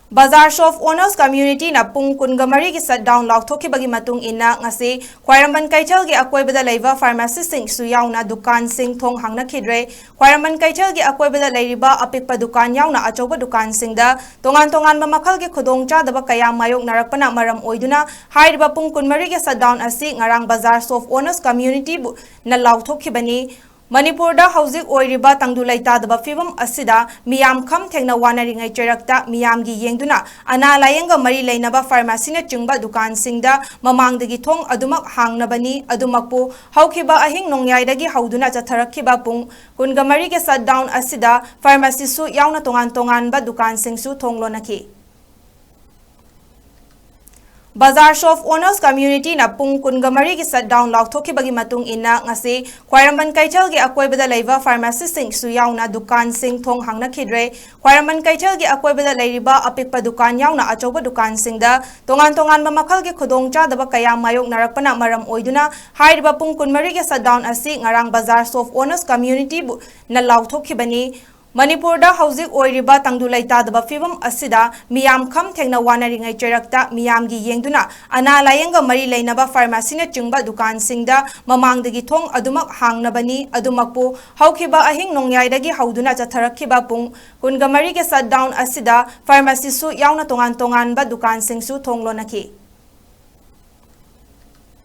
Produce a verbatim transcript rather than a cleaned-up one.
Bazar Shop Owners Community ꯅ ꯄꯨꯡ ꯀꯨꯟꯒ ꯃꯔꯤꯒꯤ shutdown ꯂꯥꯎꯊꯣꯛꯈꯤꯕꯒꯤ ꯃꯇꯨꯡ ꯏꯟꯅ ꯉꯁꯤ ꯈ꯭ꯋꯥꯏꯔꯝꯕꯟ ꯀꯩꯊꯦꯜꯒꯤ ꯑꯀꯣꯏꯕꯗ ꯂꯩꯕ pharmacy ꯁꯤꯡꯁꯨ ꯌꯥꯎꯅ ꯗꯨꯀꯥꯟꯁꯤꯡ ꯊꯣꯡ ꯍꯥꯡꯅꯈꯤꯗ꯭ꯔꯦ꯫ ꯈ꯭ꯋꯥꯏꯔꯝꯕꯟ ꯀꯩꯊꯦꯜꯒꯤ ꯑꯀꯣꯏꯕꯗ ꯂꯩꯔꯤꯕ ꯑꯄꯤꯛꯄ ꯗꯨꯀꯥꯟ ꯌꯥꯎꯅ ꯑꯆꯧꯕ ꯗꯨꯀꯥꯟꯁꯤꯡꯗ ꯇꯣꯉꯥꯟ ꯇꯣꯉꯥꯟꯕ ꯃꯈꯜꯒꯤ ꯈꯨꯗꯣꯡꯆꯥꯗꯕ ꯀꯌꯥ ꯃꯥꯌꯣꯛꯅꯔꯛꯄꯅ ꯃꯔꯝ ꯑꯣꯏꯗꯨꯅ ꯍꯥꯏꯔꯤꯕ ꯄꯨꯡ ꯀꯨꯟꯃꯔꯤꯒꯤ shutdown ꯑꯁꯤ ꯉꯔꯥꯡ Bazar Shop Owners Community ꯕꯨ ꯅ ꯂꯥꯎꯊꯣꯛꯈꯤꯕꯅꯤ꯫ ꯃꯅꯤꯄꯨꯔꯗ ꯍꯧꯖꯤꯛ ꯑꯣꯏꯔꯤꯕ ꯇꯪꯗꯨ ꯂꯩꯇꯥꯗꯕ ꯐꯤꯕꯝ ꯑꯁꯤꯗ ꯃꯤꯌꯥꯝ ꯈꯝ ꯊꯦꯡꯅ ꯋꯥꯅꯔꯤꯉꯩ ꯆꯩꯔꯛꯇ ꯃꯤꯌꯥꯝꯒꯤ ꯌꯦꯡꯗꯨꯅ ꯑꯅꯥ ꯂꯥꯌꯦꯡꯒ ꯃꯔꯤ ꯂꯩꯅꯕ pharmacy ꯅꯆꯤꯡꯕ ꯗꯨꯀꯥꯟꯁꯤꯡꯗ ꯃꯃꯥꯡꯗꯒꯤ ꯊꯣꯡ ꯑꯗꯨꯃꯛ ꯍꯥꯡꯅꯕꯅꯤ꯫ ꯑꯗꯨꯃꯛꯄꯨ ꯍꯧꯈꯤꯕ ꯑꯍꯤꯡ ꯅꯣꯡꯌꯥꯏꯗꯒꯤ ꯍꯧꯗꯨꯅ ꯆꯠꯊꯔꯛꯈꯤꯕ ꯄꯨꯡ ꯀꯨꯟꯒ ꯃꯔꯤꯒꯤ shutdown ꯑꯁꯤꯗ pharmacy ꯁꯨ ꯌꯥꯎꯅ ꯇꯣꯉꯥꯟ ꯇꯣꯉꯥꯟꯕ ꯗꯨꯀꯥꯟꯁꯤꯡꯁꯨ ꯊꯣꯡ ꯂꯣꯟꯅꯈꯤ꯫ Bazar Shop Owners Community ꯅ ꯄꯨꯡ ꯀꯨꯟꯒ ꯃꯔꯤꯒꯤ shutdown ꯂꯥꯎꯊꯣꯛꯈꯤꯕꯒꯤ ꯃꯇꯨꯡ ꯏꯟꯅ ꯉꯁꯤ ꯈ꯭ꯋꯥꯏꯔꯝꯕꯟ ꯀꯩꯊꯦꯜꯒꯤ ꯑꯀꯣꯏꯕꯗ ꯂꯩꯕ pharmacy ꯁꯤꯡꯁꯨ ꯌꯥꯎꯅ ꯗꯨꯀꯥꯟꯁꯤꯡ ꯊꯣꯡ ꯍꯥꯡꯅꯈꯤꯗ꯭ꯔꯦ꯫ ꯈ꯭ꯋꯥꯏꯔꯝꯕꯟ ꯀꯩꯊꯦꯜꯒꯤ ꯑꯀꯣꯏꯕꯗ ꯂꯩꯔꯤꯕ ꯑꯄꯤꯛꯄ ꯗꯨꯀꯥꯟ ꯌꯥꯎꯅ ꯑꯆꯧꯕ ꯗꯨꯀꯥꯟꯁꯤꯡꯗ ꯇꯣꯉꯥꯟ ꯇꯣꯉꯥꯟꯕ ꯃꯈꯜꯒꯤ ꯈꯨꯗꯣꯡꯆꯥꯗꯕ ꯀꯌꯥ ꯃꯥꯌꯣꯛꯅꯔꯛꯄꯅ ꯃꯔꯝ ꯑꯣꯏꯗꯨꯅ ꯍꯥꯏꯔꯤꯕ ꯄꯨꯡ ꯀꯨꯟꯃꯔꯤꯒꯤ shutdown ꯑꯁꯤ ꯉꯔꯥꯡ Bazar Shop Owners Community ꯕꯨ ꯅ ꯂꯥꯎꯊꯣꯛꯈꯤꯕꯅꯤ꯫ ꯃꯅꯤꯄꯨꯔꯗ ꯍꯧꯖꯤꯛ ꯑꯣꯏꯔꯤꯕ ꯇꯪꯗꯨ ꯂꯩꯇꯥꯗꯕ ꯐꯤꯕꯝ ꯑꯁꯤꯗ ꯃꯤꯌꯥꯝ ꯈꯝ ꯊꯦꯡꯅ ꯋꯥꯅꯔꯤꯉꯩ ꯆꯩꯔꯛꯇ ꯃꯤꯌꯥꯝꯒꯤ ꯌꯦꯡꯗꯨꯅ ꯑꯅꯥ ꯂꯥꯌꯦꯡꯒ ꯃꯔꯤ ꯂꯩꯅꯕ pharmacy ꯅꯆꯤꯡꯕ ꯗꯨꯀꯥꯟꯁꯤꯡꯗ ꯃꯃꯥꯡꯗꯒꯤ ꯊꯣꯡ ꯑꯗꯨꯃꯛ ꯍꯥꯡꯅꯕꯅꯤ꯫ ꯑꯗꯨꯃꯛꯄꯨ ꯍꯧꯈꯤꯕ ꯑꯍꯤꯡ ꯅꯣꯡꯌꯥꯏꯗꯒꯤ ꯍꯧꯗꯨꯅ ꯆꯠꯊꯔꯛꯈꯤꯕ ꯄꯨꯡ ꯀꯨꯟꯒ ꯃꯔꯤꯒꯤ shutdown ꯑꯁꯤꯗ pharmacy ꯁꯨ ꯌꯥꯎꯅ ꯇꯣꯉꯥꯟ ꯇꯣꯉꯥꯟꯕ ꯗꯨꯀꯥꯟꯁꯤꯡꯁꯨ ꯊꯣꯡ ꯂꯣꯟꯅꯈꯤ꯫